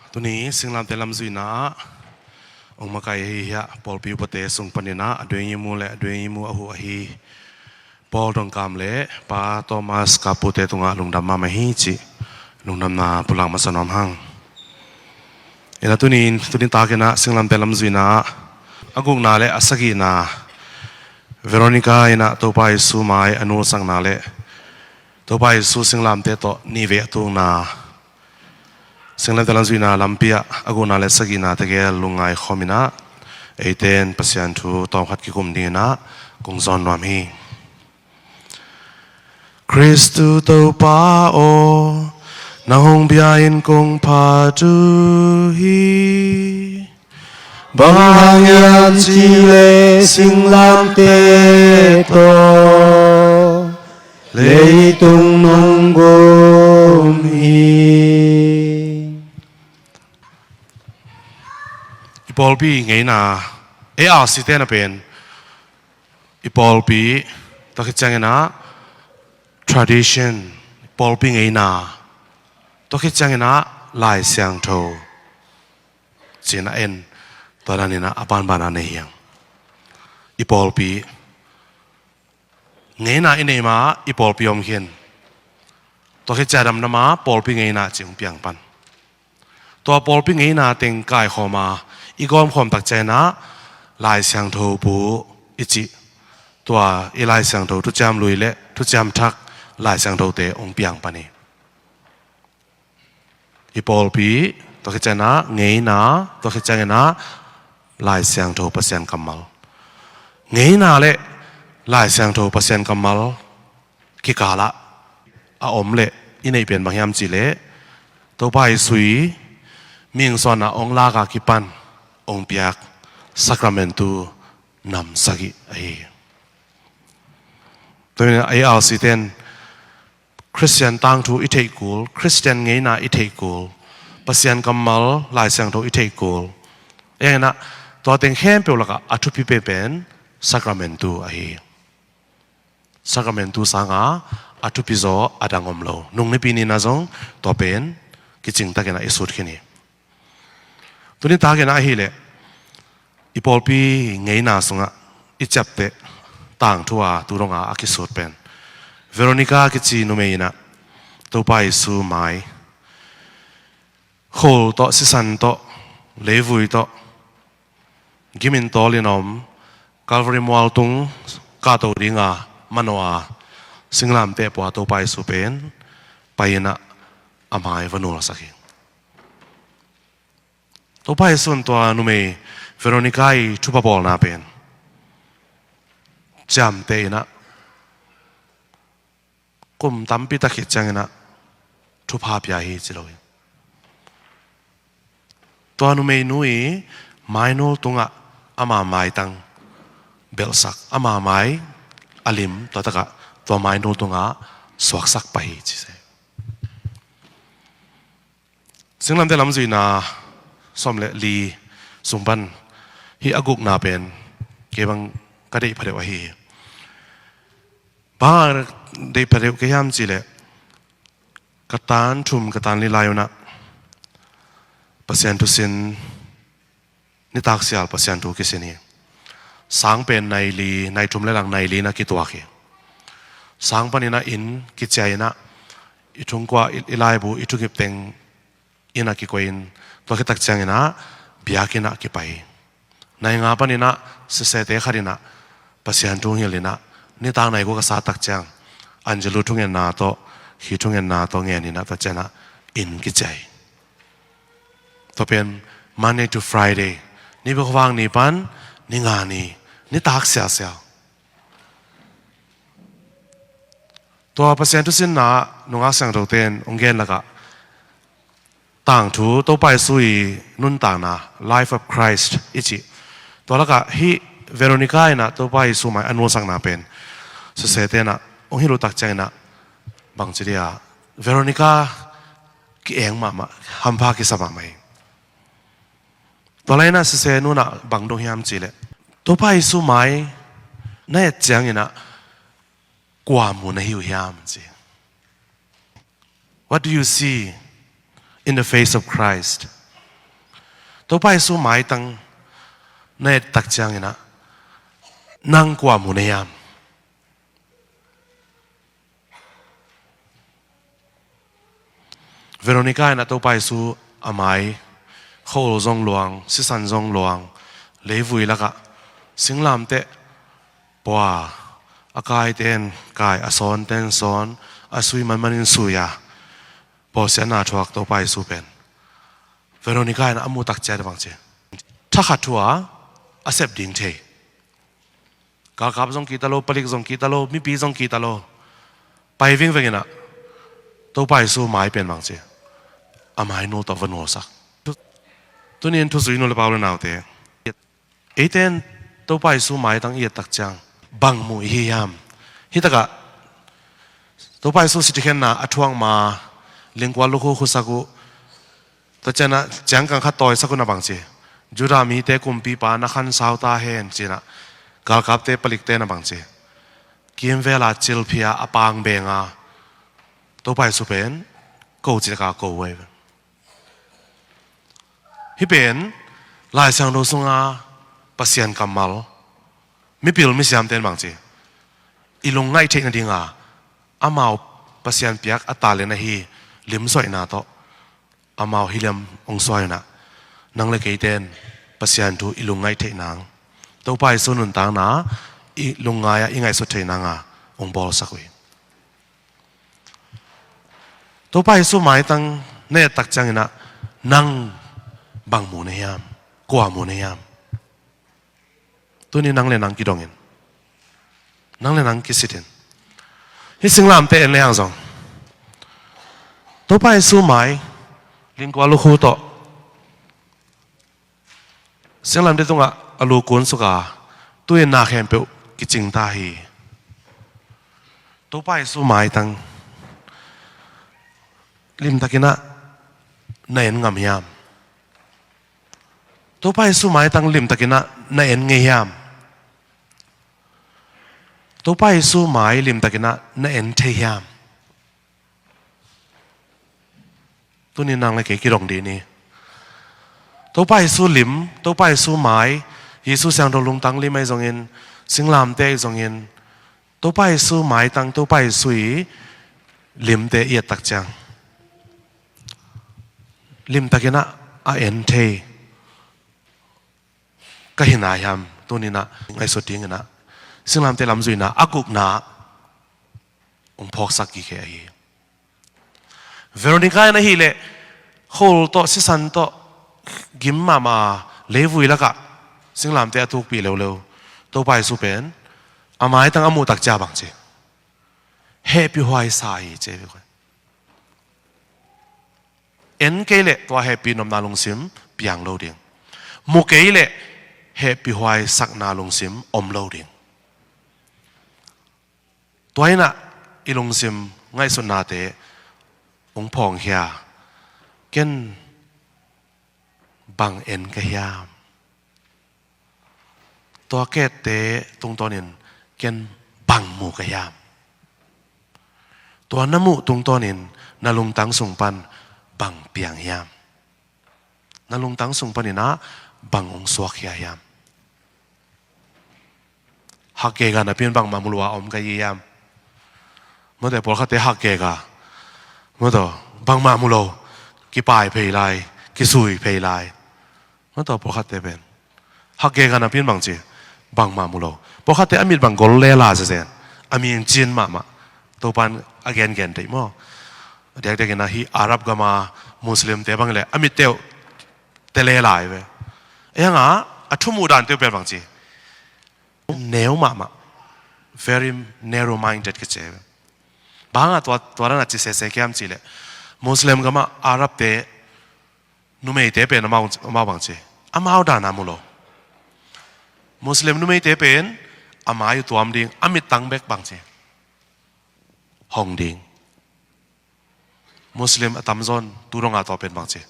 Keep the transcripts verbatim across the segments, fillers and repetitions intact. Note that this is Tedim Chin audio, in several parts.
Tuni singlamte lamzuihna ah hong makai ahi hiah pawlpi upate sung paninah a duengimu le a duengimu a huh ahi Paul Dongkam le Pa Thomas Kapute tungah lungdam mahmah hi cih lungdamna pulak masa nuam hang. Inah tuni, tuni takinah singlamte lamzuihna ah a gukna le a sagihna Veronica inah Topa Jesu mai a nulsakna le Topa Jesu singlamte tawh nihvei a tukna singlamte lamzuihna lampi ah a gukna le sagihna tegel lungngai khawm inah eite in Pasian thu tawmkhat kikum dinginah kong zawn nuam hi. Khristu Topa aw, nang hong bia in kong phat uh hi. Bang hang hiam cih leh singlamte tawh leitung nong gum hi. I pawlpi ngeina, A R C te na pen i pawlpi, tua khit cianginah tradition, i pawlpi ngeina, tua khit cianginah Lai Siangtho cih na en, tua daninah a banbana nei hiang. I pawlpi ngeina i nei ma i pawlpi om khin. Tua khit ciang damdama pawlpi ngeina cih hong piang pan. Tua pawlpi ngeina teng kaikhawma i gawmkhawm tak cianginah Lai Siangtho bu i cih, tua i Lai Siangtho thuciam lui le thuciam thak Lai Siangthote hong piang pan hi. I pawlpi, tua khit cianginah ngeina, tua khit cianginah Lai Siangtho Pasian kammal. Ngeina le Lai Siangtho Pasian kammal kikalah a om le i neih pen bang hiam cih leh Topa Jesu i mihing suahna hong lak a kipan hong piak sakramentu nam sagih ahi hi. Tua hi a, A R C ten Khristian tangthu i theih kul, Khristian ngeina i theih kul, Pasian kammal Lai Siangtho i theih kul. Enginah tua teng khempeuh lakah a thupi penpen sakramentu ahi hi. Sakramentu sanga a thupi zaw a dang om lo. Nung Nipi ni-in ah zong tua pen kicing takinah i sut khin hi. Tuni takinah ahileh i pawlpi ngeina sungah i ciapteh tangthu a tu donga a kisut pen Veronica kici numei inah Topa Jesu mai khul tawh, sisan tawh, leivui tawh gimin tawlin a om Calvary mualtung kahto dinga manawh a singlamteh pua Topa Jesu pen pai inah a mai va nulsak hi. Topa Jesu in tua numei Veronica i thupha bawlna pen ciamteh inah kum tampi tak khit cianginah thupha pia hi ci lo hi. Tua numeinu i mainul tungah ama maitang belhsak, ama mai a lim tua takah tua mainul tungah suaksak pah hi ci se. Singlamte lamzuihna sawm le li sung pan hih a gukna pen kei bang ka deih phadeuh ahi hi. Bang a deih phadeuh kei hiam cihleh ka tan thum ka tan li lai unah Pasian thusin nitak sial Pasian thu kisin hi. Sang pen nai li, nai thum le lang nai li na kituak hi. Sang paninah inn kiciai inah i thungkua, i, i laibu, i thukip teng inn a kikoih in tua khit tak cianginah biakinn ah kipai hi. Nai nga paninah sisete khat inah Pasian thu hong hilh inah nitak nai guk a sat tak ciang Angelus thungetna tawh, hi thungetna tawh ngen inah tua cianah inn kiciai. Tua pen Monday to Friday, Nipi khuavak ni pan Ni nga ni, nitak sialsial. Tua Pasian thusinna nungak siangthote in hong gen lakah tangthu Topa Jesu i nuntakna, Life of Christ i cih, tua lakah hih Veronica inah Topa Jesu mai a nulsakna pen sisete inah hong hilh uh tak cianginah bangci dia Veronica ki-eng mahmah, hampha kisa mahmah hi. Tua lai inah sisenu inah bang dong hiam cihleh Topa Jesu mai na et cianginah kua mu na hi uh hiam ci. What do you see in the face of Christ? Topa Jesu maitang na et tak ciangin ah nang kua mu na hiam? Veronica in ah Topa Jesu a mai, khua-ul zong luang, sisan zong luang, leivui lakah singlamteh pua, a kaite in kai, a sawnte in sawn, a sui manman in sui a, bawlsiatna thuak Topa Jesu pen. Veronica in ah a muh tak ciang bang ci, thakhat thu a, a sep ding thei. Galkap zong kihta lo, palik zong kihta lo, mipi zong kihta lo. Pai vingveng in ah Topa Jesu mai pen bang ci, a mai nul tawh va nulsak. Tuni in thuzui nu le pa u le naute, eite in Topa Jesu maitang i et tak ciang bang mu i hi hiam? Hi takah Topa Jesu sihthenkhiatna a thuak ma, lingkual lukhu khusak uh, tua ciangin ah ciangkang khat tawisak uh na bang ci, Judah mite kumpipa na khansau ta hen ci-in ah galkapte, palikte na bang ci, kimvel a cilphia a pang benga Topa Jesu pen ko ci-a ko uh ahi ve. Hih pen Lai Siangtho sunga Pasian kammal, mipil misiamte in bang ci, i lungngaih theih nadinga amau Pasian piak a talent ahi limsuaihna tawh amau hi liam hong suai in ah, nang le keite in Pasian thu i lungngaih theih nang, Topa Jesu nuntakna i lungngai-ah i ngaihsut theih nanga hong bawlsak uh hi. Topa Jesu maitang na et tak ciangin ah nang bang mu na hiam? Kua mu na hiam? Tuni nang le nang kidongin, nang le nang kisitin, hih singlamteh en le hang zong Topa Jesu mai, lingkual lukhu tawh singlamteh tungah a lu kunsuk a, tu-in na khempeuh kicing ta hi. Topa Jesu maitang limtakin ah na en ngam hiam? Topa Jesu maitang limtakin ah na en ngei hiam? Topa Jesu mai limtakin ah na en thei hiam? Tuni nang le kei kidong dih ni. Topa Jesu lim, Topa Jesu mai, Jesu siangtho lungtang lim ahi zongin, singlamteh ahi zongin, Topa Jesu maitang, Topa Jesu i limte i et tak ciang limtakin ah a en thei ka hi na hiam? Tuni-in ah ngaihsut dingin ah singlamteh lam zuihna a gukna hong phawksak kik hi ahi. Veronica in ahih leh khua-ul tawh, sisan tawh gim mahmah, leivui lakah singlamteh a tukpih leuleu Topa Jesu pen a maitang a muh tak ciang bang ci, hehpihhuai sa hi ci hi. En kei leh tua hehpih nopna lungsim piang lo ding. Mu kei leh hehpihhuai sakna lungsim om lo ding. Tua in ah i lungsim ngaihsutnate hong phawngkhia. Ken bang en ka hiam? Tua ka ette tungtawnin ken bang mu ka hiam? Tua na muh tungtawnin na lungtang sung pan bang piang hiam? Na lungtang sung panin ah bang hong suakkhia hiam? Hakgega napi-in bangmah mu lo a om ka hi hiam? Mawtaw, pawlkhatte hakgega, mawtaw, bangmah mu lo, kipai phei lai, kisui phei lai. Mawtaw, pawlkhatte pen hakgega napi-in bang ci, bangmah mu lo. Pawlkhatte a mit bang gol lela zenzen, a ming cin mahmah. Topa'n a gengen deih maw? A diakdiakin ah hih Arab gama Muslimte bang leh a mitte uh tele lai ve. Ei hang a, a thu muh dante uh pen bang ci, neu mahmah, very narrow minded ka ci ve. Bang hang a tua, tua dan a ci sese hiam cih leh, Muslim gama Arabte numeite pen amau, amau bang ci, amau dan a mu lo. Muslim numeite pen a mai uh tuam ding, a mittang bek bang ci, hong ding. Muslim a tamzaw in tu dong a tua pen bang ci,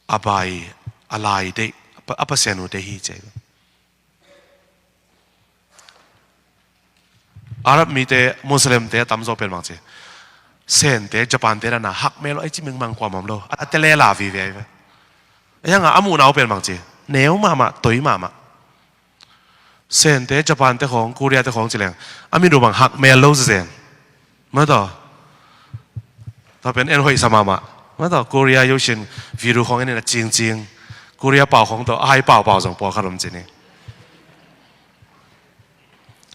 a bai, a lai deih, a pa-, a Pasian uh deih hi ci. Arab mite, Muslimte a tamzaw pen bang ci, Sente, Japante dan a hak mel lo, ei ci mingmang kuamah om lo. A tele la vive ahi ve. Ahi hanga a muhna uh pen bangci, neu mahmah, toi mahmah. Sente, Japan te khawng, Korea te khawng ci leng a min uh bang hak mel lo zen. Mataw. Tua pen en hoihsa mahmah. Mataw, Korea yosin video khawng en in a cingcing. Korea pau khawng tawh a hai paupau zong pawlkhat om ci ni.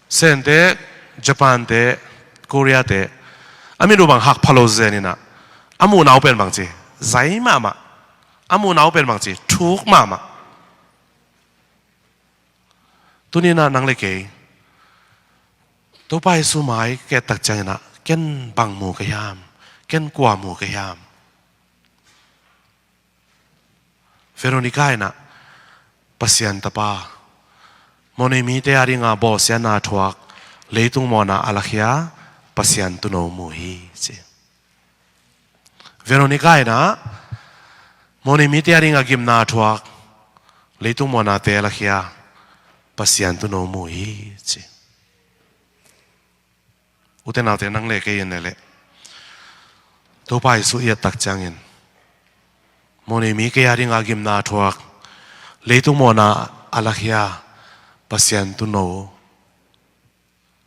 Sente, Japan te, Korea te, a min uh bang hak phalo zen in a, a muhna uh pen bangci, zai mahmah. A muhna uh pen bangci, thuk mahmah. Tuni in a nang le kei Topa Jesu mai ka et tak ciangin a, ken bang mu ka hiam? Ken kua mu ka hiam? Veronica in a, Pasian tapa, mawhnei mite a dinga bawlsiatna a thuak, leitung mawhna a lakhia Pasian tuuno mu hi, ci. Veronica in a, mawhnei mite a dinga gimna a thuak, leitung mawhnate a lakhia Pasian tuuno mu hi, ci. Ute naute, nang le kei in leh Topa Jesu i et tak ciangin, mawhnei mite a dinga gimna a thuak, leitung mawhna a lakhia Pasian tuuno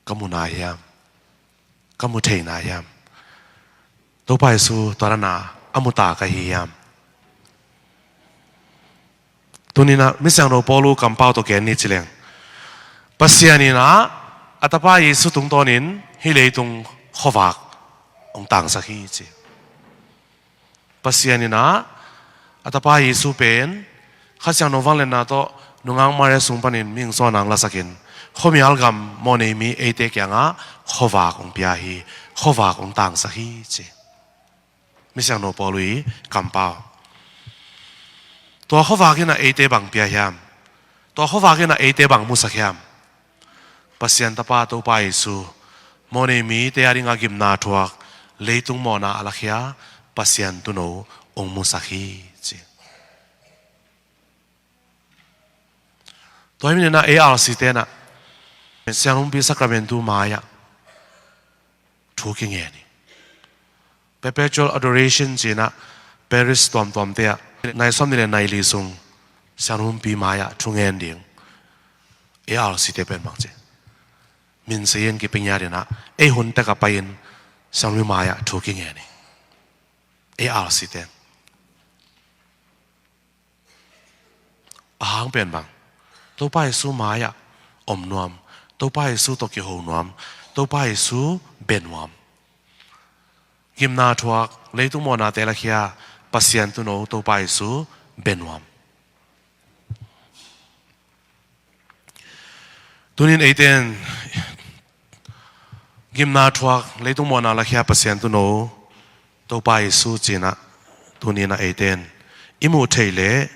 ka mu na hiam? Ka mu thei na hiam? Topa Jesu tua dan a a mu ta ka hi hiam? Tuni in a, Misiangtho Paul' kampau tawh gen ni ci leng, Pasian in a, a tapa Jesu tungtawnin hih leitung khuavak hong tangsak hi, ci. Pasian in a, a tapa Jesu pen Kha Siangtho vangliatna tawh nungak Maria sung panin mihing sawnna hong lasakin, khuamial gam mawhnei mi eite kiangah khuavak hong pia hi, khuavak hong tangsak hi, ci. Misiangtho Paul' kampau. Tua khuavak in a eite bang pia hiam? Tua khuavak in a eite bang musak hiam? Pasian tapa Topa Jesu, mawhnei mite a dinga gimna a thuak, leitung mawhna a lakhia Pasian tuuno hong musak hi, ci. Tua hi manin a, A R C te in a, Siangrumpi Sacramentu mai-ah thu kingen hi. Perpetual Adoration ci-in a, Parish tuamtuamte ah, nai sawmnih le nai li sung Siangrumpi mai-ah thungen ding. A R C te pen bang ci, min sei-in kipia ngiat in a, ei hun tek a pai-in Siangrumpi mai-ah thu kingen hi. A R C te. A hang pen bang, Topa Jesu mai-ah om nuam, Topa Jesu tawh kiho nuam, Topa Jesu bia nuam. Gimna thuak, leitung mawhnate lakhia Pasian tuuno Topa Jesu bia nuam. Tunin eite in gimna thuak, leitung mawhna lakhia Pasian tuuno Topa Jesu ci-in a, tunin a eite in i muh theih leh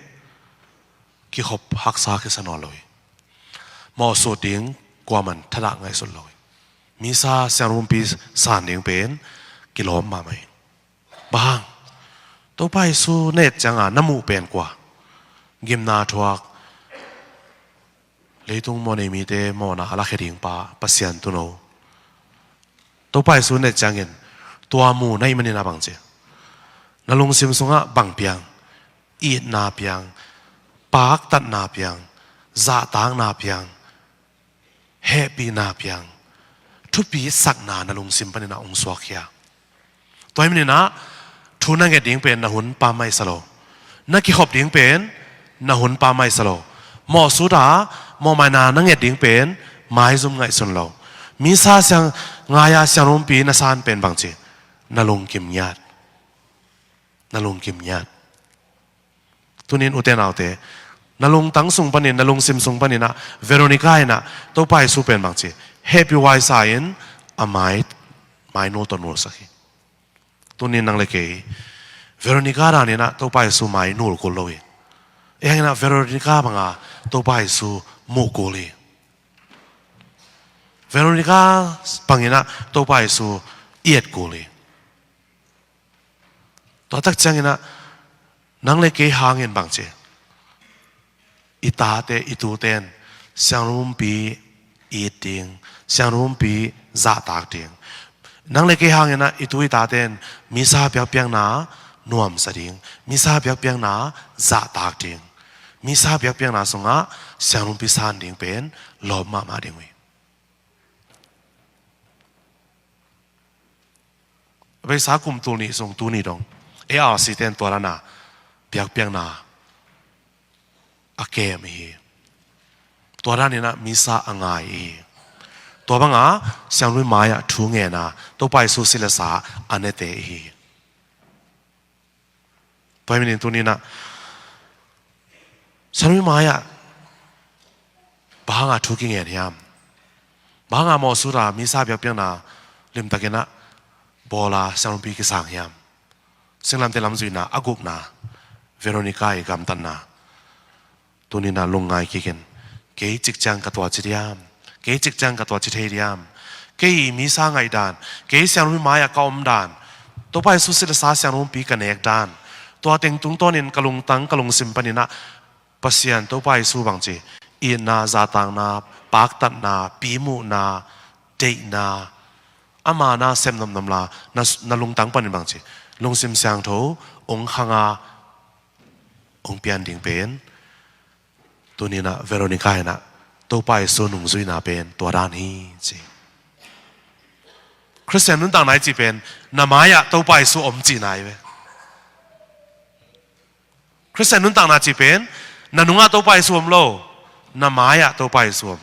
kikhop haksa kisa nawn lo hi. Mawhsut ding kuaman thadah ngaihsut lo hi. Misa, Siangrumpi san ding pen kilawm mahmah hi. Bang hang? Topa Jesu na et cianga na muh pen kua? Gimna thuak, leitung mawhnei mite mawhna a lakhia ding pa, Pasian tuuno. Topa Jesu na et ciangin tua mu na hih manin a bang ci, na lungsim sungah bang piang? Itna piang, paktatna piang, zahtakna piang, hehpihna piang, thupi sakna na lungsim panin a hong suakkhia. Tua hi manin a, thu na nget ding pen na hun pammaih sa lo. Na kikhop ding pen na hun pammaih sa lo. Mawhsut a, mawhmaina na nget ding pen maizum ngaihsun lo. Misa siang ngai-a Siangrumpi na san pen bang ci, na lungkim ngiat. Na lungkim ngiat. Tunin ute naute, na lungtang sung panin, na lungsim sung panin a, Veronica in a, Topa Jesu pen bang ci, hehpih huaisa in a mai, mai nul tawh nulsak hi. Tunin nang le kei Veronica danin a Topa Jesu mai nul kul lo hi. Ahi hangin a Veronica banga Topa Jesu muh kul hi. Veronica bangin a Topa Jesu i et kul hi. Tua tak ciangin a, nang le kei hangin bang ci, i tate, i tute in Siangrumpi it ding, Siangrumpi zahtak ding. Nang le kei hangin a, i tu i tate in Misa piakpiakna nuamsa ding, misa biakpiakna zahtak ding, misa biakpiakna sungah sianglumpi san ding pen lawp mahmah ding uh hi. A beisa kum tul nih sung tuni dong A R C ten tua dana biakpiakna a kem ihi. Tua daninah misa a ngai ihi. Tua banga sianglui mai-ah thu ngena Topa Jesu silasa a nete ihi. Tua hi manin tuninah sianglui mai-ah bang hanga thu kingen hiam? Bang hanga mawhsuta misa biakpiakna limtakinah bawla sianglumpi kisang hiam? Singlamte lamzuihna a gukna, Veronica i gamtatna. Tuninah lungngai kikin, kei cikciang ka tua ci diam? Kei cikciang ka tua ci thei diam? Kei misa ngaihdan, kei sianglumpi mai-ah ka omdan, Topa Jesu silasa sianglumpi ka nekdan, tua teng tungtawnin ka lungtang ka lungsim paninah Pasian Topa Jesu bangci itna, zahtakna, paktatna, pimuhna, deihna, ama na sem namnamla na, na lungtang panin bangci lungsim siangtho ong khanga ong pian ding pen tuninah Veronica inah Topa Jesu nungzuihna pen tua dan hi ci. Khristian nuntakna i cih pen na mai-ah Topa Jesu om cihna hi ve. Khristian nuntakna cih pen na nungah Topa Jesu om lo, na mai-ah Topa Jesu om.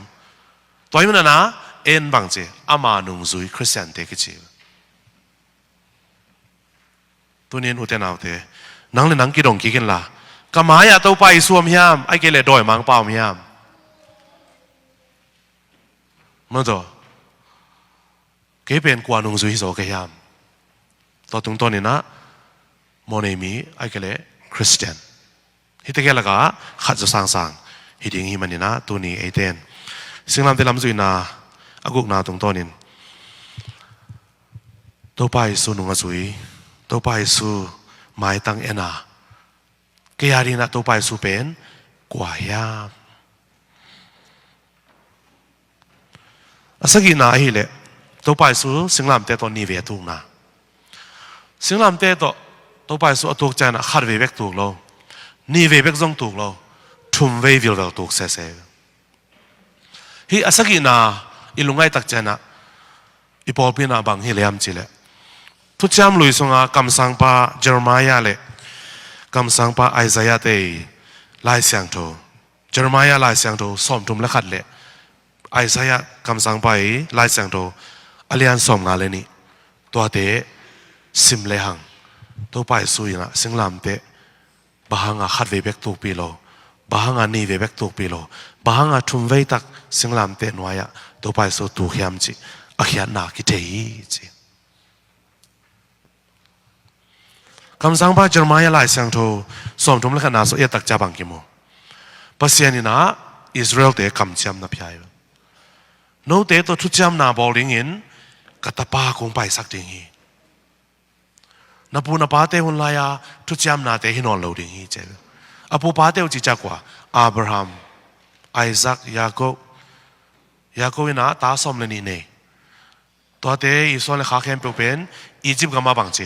Tua hi manana en bangci ama nungzui Khristiante kici. Tunin ute naute, nang le nang kidong kikin la, ka mai-ah Topa Jesu om hiam, ai kei le dawimangpa om hiam? Maw taw, kei pen kua nungzui hi zaw ka hiam? Tua tungtawninah mawhnei mi ai kei le Khristian hite kei lakah khat zaw sangsang hi ding hi maninah tuni eiten singlamte lamzuihna a gukna tungtawnin Topa Jesu nung a zui, Topa Jesu maitang ena, kei a dinah Topa Jesu pen kua hiam? A sagihna ahileh Topa Jesu singlamte tawh ni ve tukna. Singlamte tawh Topa Jesu a tuk cianah khat vei bek tuk lo, ni vei bek zong tuk lo, thum vei vilvel tuk sese. Hih a sagihna i lungngaih tak cianah i pawlpi inah bang hi liam cileh, Thuciam Lui sunga kamsangpa Jeremiah le kamsangpa Isaiah te i Lai Siangtho, Jeremiah Lai Siangtho sawmthum le khat le Isaiah kamsangpa i Lai Siangtho a lian sawmnga le nih, tuate sim lehang Topa Jesu inah singlamte bang hanga khat vei bek tukpi lo, bang hanga ni vei bek tukpi lo, bang hanga thum vei tak singlamte nuai-ah Topa Jesu tuk hiam cih a khiatna kithei hi ci. Kamsangpa Jeremiah Lai Siangtho sawmthum le khatna sung i et tak ciang bang kimu? Pasian inah Israelte kamciamna pia hi. Note tawh thuciamna bawl dingin ka tapa kong paisak ding hi. Na pu na pate hun lai-a thuciamnate hi nawn lo ding hi ci. A pupate uh cih ciang kua? Abraham, Isaac, Jacob. Jacob inah ta sawm le nih nei. Tuate i suan le kha khempeuh pen Egypt gamah bangci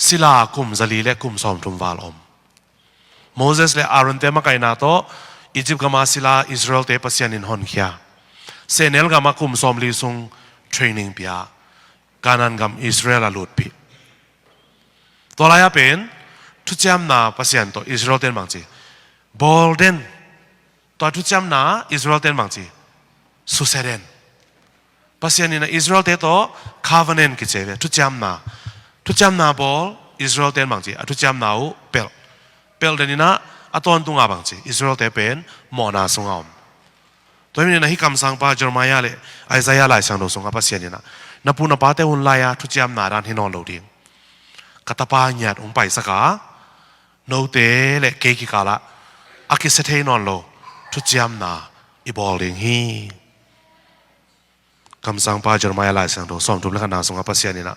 sila kum zali le kum sawmthum val om. Moses le Aaron te makaihna tawh Egypt gama sila Israelte Pasian in honkhia. Sehnel gamah kum sawmli sung training pia, Canaan gam Israel a lutpih. Tua lai-a pen thuciamna Pasian tawh Israelte in bangci bawl den. Tua thuciamna Israelte in bangci susia den. Pasian inah Israelte tawh covenant kici ve, thuciamna. Thuciamna bawl, Israelte in bangci a thuciamna uh pelh. Pelh den inah a tawntunga bangci Israelte pen mawhna sunga om. Tua hi maninah hih kamsangpa Jeremiah le Isaiah Lai Siangtho sungah Pasian inah na pu na pate hun lai-a thuciamna dan hi nawn lo ding. Ka tapa ngiat hong paisak a, note le kei kikalah a kisia thei nawn lo thuciamna i bawl ding hi. Kamsangpa Jeremiah Lai Siangtho sawmthum le khatna sungah Pasian inah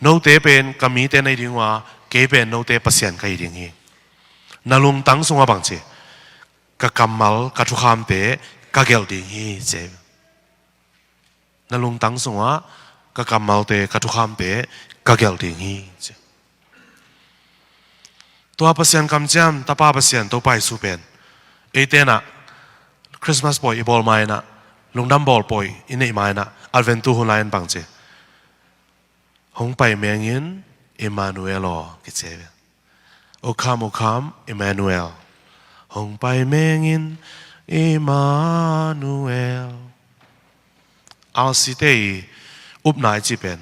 note pen ka mite na hi ding uh a, kei pen note Pasian ka hi ding hi. Na lungtang sungah bangci ka kammal ka thukhamte ka gelh ding hi ci. Na lungtang sungah ka kammalte ka thukhamte ka gelh ding hi ci. Tua Pasian kamciam, Tapa Pasian, Topa Jesu pen eite in ah Christmas pawi i bawl ma-in ah, lungdam bawl pawi i neih ma-in ah, Advent tu hun lai-in bang ci, "Hong pai mengin Emmanuel aw," kici hi ve. "O come, O come, Emmanuel. Hong pai mengin Emmanuel." R C te i upna i cih pen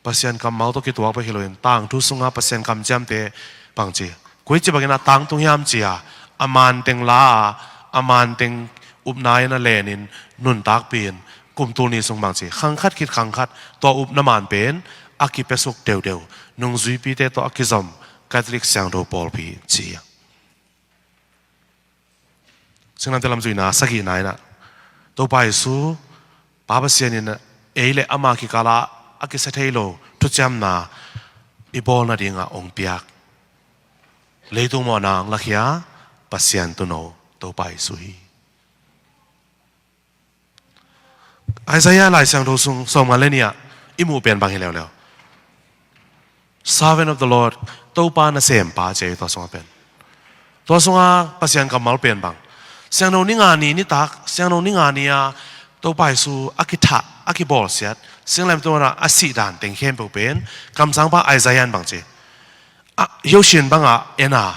Pasian kammal tawh kituak bek hi loin, tangthu sunga Pasian kamciamte bang ci, koi ci bangin a tangtung hiam ci-a, a man teng la-a, a man teng upna in a lenin, nuntakpih in, kum tul nih sung bang ci, khang khat khit khang khat tua upna man pen a kipiasuk deuhdeuh, nungzuipite tawh a kizom Catholic siangtho pawlpi ci hi. Singlamteh lam zuihna sagihna in ah, Topa Jesu, Pa Pasian in ei le ama kikal ah a kisia thei lo thuciamna i bawl nadingah hong piak, leitung mawhna hong lakhia Pasian Tuuno Topa Jesu hi. Isaiah Lai Siangtho sung sawmnga le nih ah i muh pen bang hi leuleu. Servant of the Lord, Topa nasempa ci hi tua sungah pen. Tua sungah Pasian kammal pen bang, Siangtho ni nga ni nitak, Siangtho ni nga ni-a Topa Jesu a kithah, a kibawlsiat, singlamteh tungah a sih dan teng khempeuh pen kamsangpa Isaiah in bang ci, a, heusin bangah en a,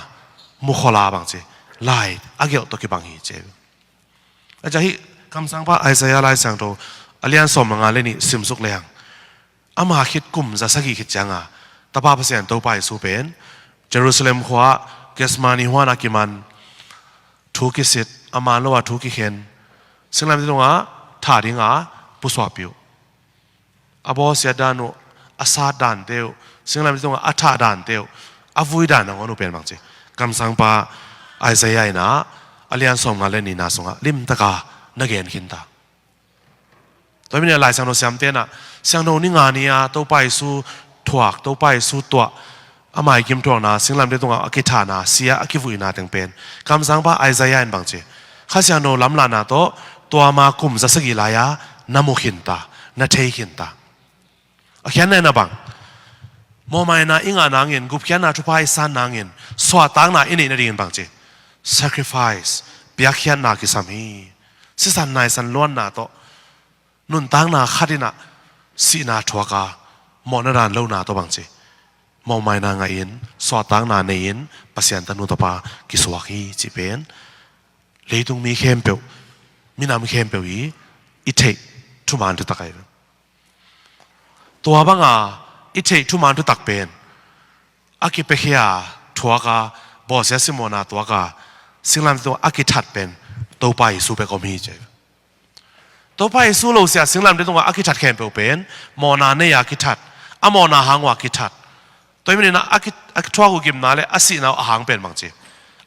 mukhol a bang ci, lai a gelh tawh kibang hi ci hi. A ciah hih kamsangpa Isaiah Lai Siangtho a lian sawmnga le nih simsuk lehang, ama khit kum za sagih khit cianga Tapa Pasian Topa Jesu pen Jerusalem khua-ah Gethsemane huan a kiman, thu kisit, a man lo a thu kikhen, singlamteh tungah thah dinga pusuahpih uh. A bawlsiat dan uh, a sat dante uh, singlamteh tungah a thah dante uh, a vui dan nangawn uh pen bang ci, kamsangpa Isaiah in ah a lian sawmnga le nihna sungah limtaka na gen khinta. Tua hi manin ah Lai Siangtho siamte in ah Siangtho ni nga ni-a Topa Jesu thuak, Topa Jesu tuah, ama i gimthuakna, singlamteh tungah a kithahna, si-a a kivuihna teng pen kamsangpa Isaiah in bang ci, Kha Siangtho lamlahna tawh tua ma kum za sagih lai-a na mu khinta, na thei khinta. A khiatna in ah bang, mawhmaina i ngah nangin, gupkhiatna thupha i san nangin suahtakna i neih nadingin bang ci, sacrifice, piakkhiatna kisam hi. Sisan naisan luanna tawh, nuntakna khat in ah sihna thuak a, mawhna dan lona tawh bang ci, mawhmaina ngahin, suahtakna nei-in Pasian tanu tapa kisuak hi cih pen leitung mi khempeuh, minam khempeuh i, i theih thuman thutak ahi. Tua banga i theih thuman thutak pen a kipiakhia thuak a, bawlsiat simmawhna tuak a, singlamteh tungah a kithat pen Topa Jesu bek om hi ci. Topa Jesu lo sia singlamteh tungah a kithat khempeuh pen mawhna nei a kithat, a mawhna hang uh a kithat. Tua hi manin ah a ki, a kithuak uh gimna le a sihna uh a hang pen bang ci,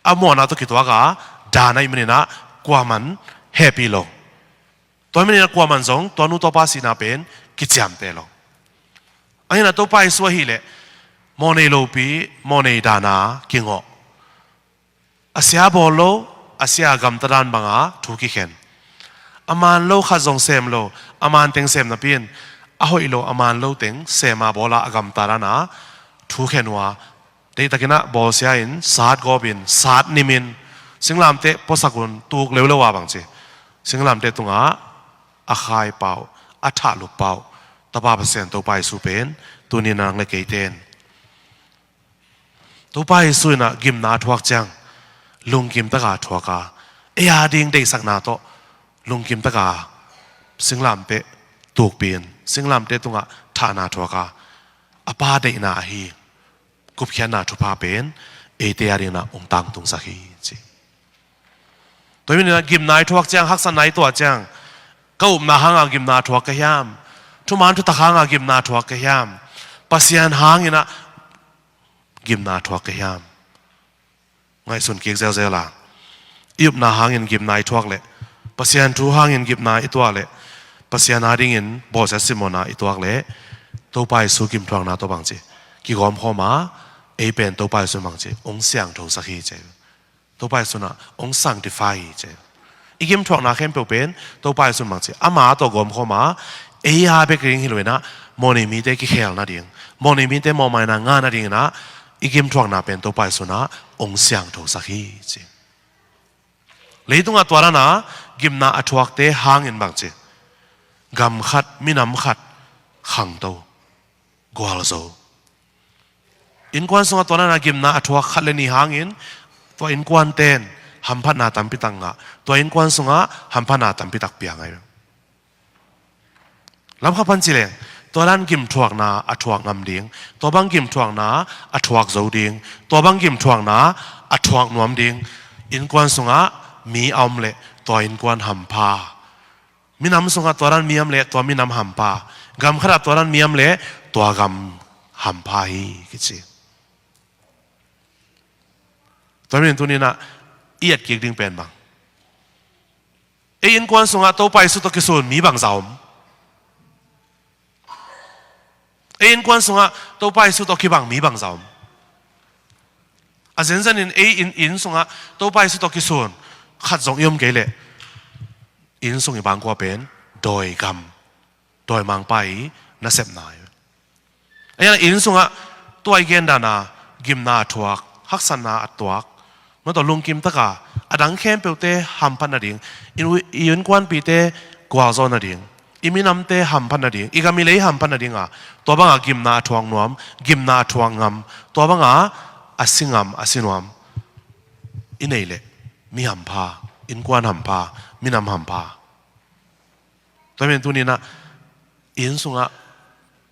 a mawhna tawh kituak a, dan ahih manin ah kuaman hehpih lo. Tua hi manin ah kuaman zong tuanu tuapa sihna pen kiciamteh lo. Ahi hangin ah Topa Jesu ahih leh mawhnei lopi, mawhnei dan a kingawh. A sia bawl lo, a sia gamta dan banga thu kikhen. A man lo khat zong sem lo, a man teng sem napi in a hoih lo, a man lo teng sem a bawl a, a gamta dan a thu khen uh a, deihtakin ah bawlsia in, sat gawp in, sat nim in, singlamteh puasak un, tuk leuleu a bang ci, singlamteh tungah a khaipa uh, a thahlup pa uh, Tapa Pasian Topa Jesu pen tuni-in nang le keite in Topa Jesu in ah gimna a thuak ciang lungkim taka thuak a, ei a ding deihsakna tawh lungkim taka singlamteh tukpih in, singlamteh tungah thahna thuak a, a Pa deihna ahi gupkhiatna thupha pen eite a dingin ah hong tangtungsak hi ci. Tua hi manin ah gimna i thuak ciang, haksatna i tuah ciang, ka upna hanga gimna thuak ka hiam? Thuman thutak hanga gimna thuak ka hiam? Pasian hangin ah gimna thuak ka hiam? Ngaihsun kik zelzel a, i upna hangin gimna i thuak leh, Pasian thu hangin gimna i tuah leh, Pasian a dingin bawlsiat simmawhna i tuak leh, Topa Jesu gimthuakna tawh bang ci, kigawmkhawm a, ei pen Topa Jesu in bang ci, hong siangthosak hi ci. Topa Jesu in ah hong sanctify hi ci. I gimthuakna khempeuh pen Topa Jesu in bang ci, ama tawh gawmkhawm a, ei a bek ding hi lo-in ah, mawhnei mite kikhel nading, mawhnei mite mawhmaina ngah nadingin ah, i gimthuakna pen Topa Jesu in ah hong siangthosak hi ci. Leitungah tua dan a gimna a thuakte hangin bang ci, gam khat, minam khat khangto, gualzo. Innkuan sungah tua dan a gimna a thuak khat le nih hangin tua innkuante'n hamphatna tampi tak ngah, tua innkuan sungah hamphatna tampi tak piang ahi. Lamkhat pan ci leng, tua dan gimthuakna a thuak ngam ding, tua bang gimthuakna a thuak zo ding, tua bang gimthuakna a thuak nuam ding, innkuan sungah mi a om leh tua innkuan hampha. Minam sungah tua dan mi a om leh tua minam hampha. Gam khatah tua dan mi a om leh tua gam hampha hi kici. Tua ahih manin tuni-in ah i etkik ding pen bang, ei innkuan sungah Topa Jesu tawh kisun mi bangzah om? Ei innkuan sungah Topa Jesu tawh kibang mi bangzah om? A zenzenin ei inn, inn sungah Topa Jesu tawh kisun khat zong i om kei leh, inn sung i bangkua pen dawi gam, dawimangpa i nasepna hi. Ahi hang inn sungah tua i gen dan a gimna a thuak, haksatna a tuak, mah tawh lungkim taka a dang khempeuhte hamphat nading, i, i innkuanpihte gualzo nading, i minamte hamphat nading, i gam i lei hamphat nading a, tua banga gimna a thuak nuam, gimna a thuak ngam, tua banga a si ngam, a si nuam i neih leh, mi hampha, innkuan hampha, minam hampha. Tua ahih manin tuni-in ah inn sungah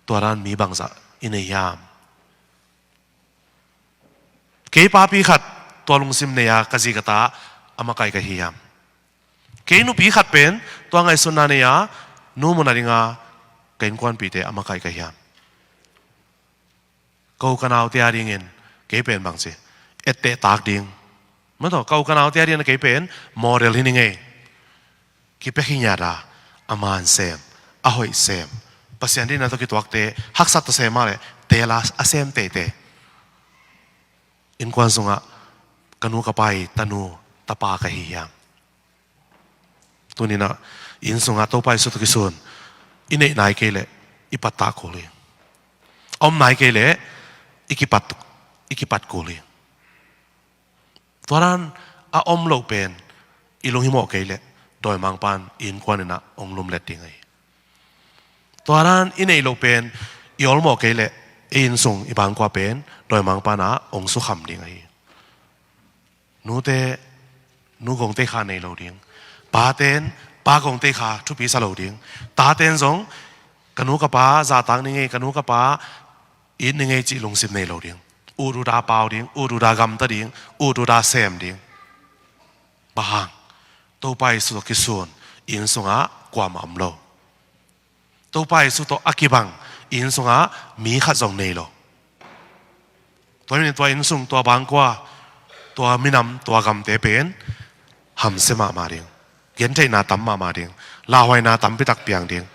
tua dan mi bangzah i nei hiam? Kei papi khat tua lungsim nei a ka zi ka ta a makaih ka hi hiam? Kei nupi khat pen tua ngaihsutna nei a nu mu nading a ka innkuanpihte a makaih ka hi hiam? Ka u ka naute adingin kei pen bang ci, etteh tak ding. Mah tawh, ka u ka naute adingin kei pen model hi ning ei. Kipia khingiat a, a man sem, a hoih sem, Pasian deihna tawh kituakte, haksat tawh sem mah leh teel a a sem teitei. Innkuan sungah ka nu ka pa i tanu tapa ka hi hiam? Tuni-in ah inn sungah Topa Jesu tawh kisun i neih nai kei leh i pattah kul hi. A om nai kei leh i kipat, i kipat kul hi. Tua dan a om loh pen i lunghimawh kei leh dawimangpa'n i innkuan in ah hong lumlet ding ahi. Tua dan i neih loh pen i awlmawh kei leh ei inn sung i bangkua pen dawimangpa'n ah hong sukham ding ahi. Nute, nu gongteikha nei lo ding. Pate'n pa gongteikha thupi sa lo ding. Tate'n zong ka nu ka pa zahtak ning ei, ka nu ka pa it ning ei cih lungsim nei lo ding. Ut uta pau ding, ut uta gamta ding, ut uta sem ding. Bang hang? Topa Jesu tawh kisun inn sungah kuamah om lo. Topa Jesu tawh a kibang inn sungah mi khat zong nei lo. Tua ahih manin tua inn sung, tua bangkua, tua minam, tua gamte pen hamsia mahmah ding, gentheihna tam mahmah ding, lauhuaina tampi tak piang ding,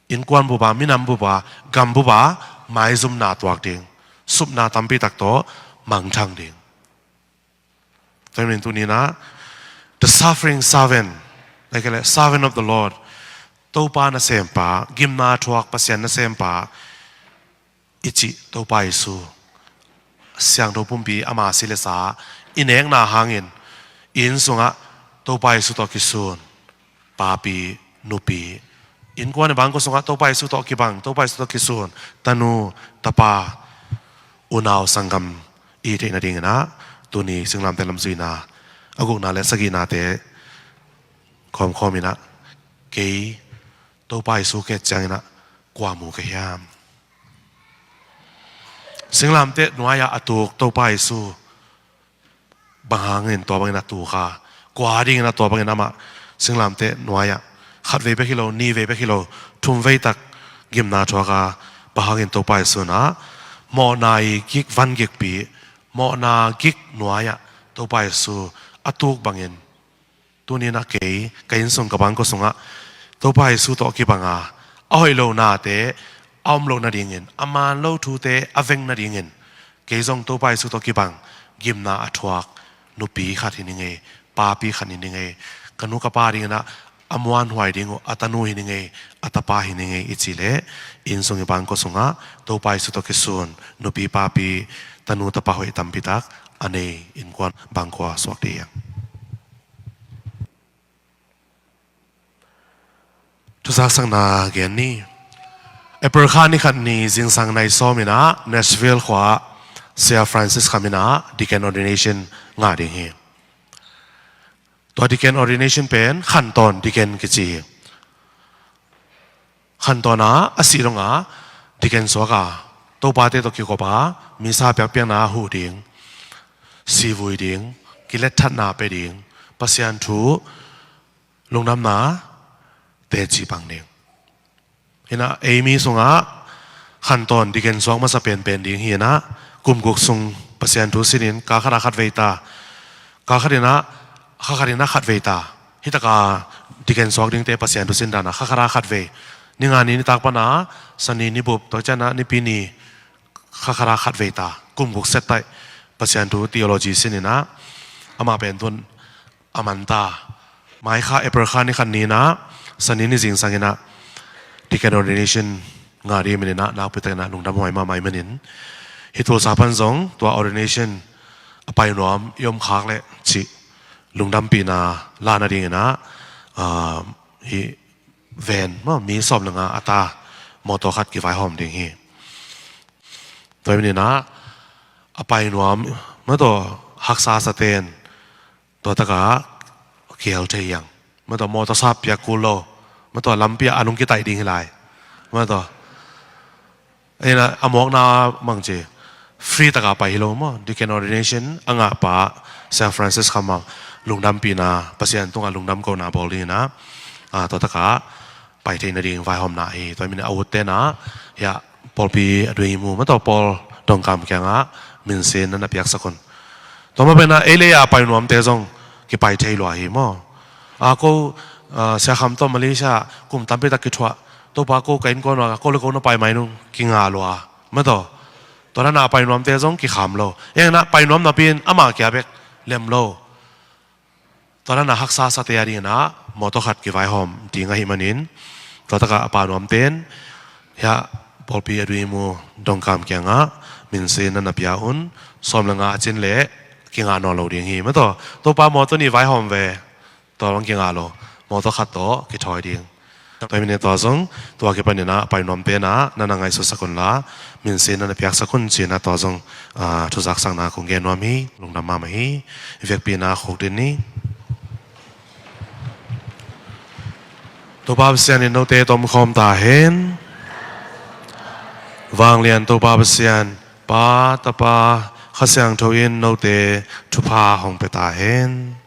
innkuan bup a, minam bup a, gam bup a maizumna tuak ding, supna tampi tak tawh mangthang ding. Tua ahih manin tuni-in ah, the suffering servant, like, like, servant of the Lord, Topa nasempa, gimna thuak Pasian nasempa i cih Topa Jesu, siangtho pumpi ama si le sa i nekna hangin inn sungah Topa Jesu tawh kisun papi, nupi, innkuan i bangkua sungah Topa Jesu tawh kibang, Topa Jesu tawh kisun tanu, tapa, unau sanggam i theih nadingin ah, tuni singlamteh lamzuina a gukna le sagihnate khawmkhawm in ah, kei Topa Jesu ka et ciangin ah kua mu ka hiam? Singlamteh nuai-ah a tuk Topa Jesu bang hangin tua bangin a tuk a, kua dingin a tua bangin amah singlamteh nuai-ah khat vei bek hi lo, nih vei bek hi lo, thum vei tak gimna thuak a, bang hangin Topa Jesu in ah mawhna i gik van gikpi, mawhna gik nuai-ah Topa Jesu a tuk bangin, tuni-in ah kei, ka inn sung, ka bangkua sungah Topa Jesu tawh kibang a, a hoih lo nate a om loh nadingin, a man lo thute a veng nadingin, kei zong Topa Jesu tawh kibang gimna a thuak nupi khat hi ning ei, papi khat hi ning ei. Ka nu ka pa dingin ah a muanhuai ding uh, a tanu hi ni ngei, a tapa hi ni ngei i cih leh, inn sung i bangkua sungah Topa Jesu tawh kisun nupi papi, tanu tapa hoih tampitak a nei innkuan bangkua suak ding hi hang. Thuzaksakna gen ni. April kha ni khat ni zingsang nai sawm in ah Nashville khua-ah Sia Francis Kham in ah deacon ordination ngah ding hi. Tua deacon ordination pen khantawn deacon kici hi. Khantawn a, a sih dong a, deacon suak a, topate tawh kikop a, misa piakpiakna huh ding, sivui ding, kiletthatna pia ding, Pasian thu, lungdamna teci pang ding. Hi in ah, ei mi sungah khantawn deacon suak masa penpen ding hi in ah, kum guk sung Pasian thu sinin, kha khat ah khat vei ta, kha khat in ah, kha khat in ah khat vei ta. Hi tak a deacon suak dingte Pasian thu sin dan a, kha khat ah khat vei. Ni nga ni nitak pan a, Sani ni bup, tua ciang a Nipi ni, kha khat ah khat vei ta. Kum guk set taih Pasian thu theology sin in ah, amah pen tun a man ta. Mai kha, April kha ni khat ni in ah, Sani ni zingsang in ah, deacon ordination ngah ding hi manin ah, nakpi takin ah lungdam huai mahmah hi manin, hih Tulsa pan zong tua ordination a pai nuam i om khak leh cih lungdampihna la nading in ah, ah, hih van maw, mi sawm le nga a ta mawtaw khat kivaihawm ding hi. Tua hi manin ah, a pai nuam, maw, tua haksa sate'n tua tak a kiel thei hi hang. Maw, tua mawtaw sa piak kul lo. Maw, tua lampi ah a nung kitaih ding hi lai. Maw, tua, hi in ah, a mawkna mang ci, free tak a pai hi lo maw. Deacon ordination a ngah pa Sia Francis Kham ah lungdampihna, Pasian tungah lungdam kohna bawl ding in ah, ah, tua tak a pai thei nading vaihawmna hi. Tua hi manin a utte'n ah, hiah pawlpi a dui mu, maw, tua pawl dongkam kiangah minsin na na piaksak un. Tua mah bangin ah, ei lei a pai nuamte zong kipai thei lua hi maw. A, ko, a, Sia Kham tawh Malaysia kum tampi tak kithuah, Topa, ko ka innkuan ua, ko le ko na pai mai nung, kingah lua, maw, tua. Tua dan a pai nuamte zong kikham lo. Hi in ah, pai nuam napi in amah kia bek lem lo. Tua dan a haksa sate a ding in ah mawtaw khat kivaihawm ding ahih manin, tua tak a a pai nuamte'n hiah pawlpi a dui mu dongkam kiangah minsin na na pia un. Sawm le nga a cin leh kingah nawn lo ding hi, maw, tua. Topa, mawtaw nih vaihawm ve. Tua bang kingah lo, mawtaw khat tawh kithawi ding. Tua hi manin tua zong, tua kipan in ah a pai nuamte'n ah na na ngaihsutsak unla, minsin na na piaksak un ci-in ah tua zong, ah, thuzaksakna kong gen nuam hi. Lungdam mahmah hi. I vekpi-in ah khukdin ni. Topa Pasian in note tawh omkhawm ta hen. Vanglian Topa Pasian, Pa, Tapa, Kha Siangtho in note thupha hong pia ta hen.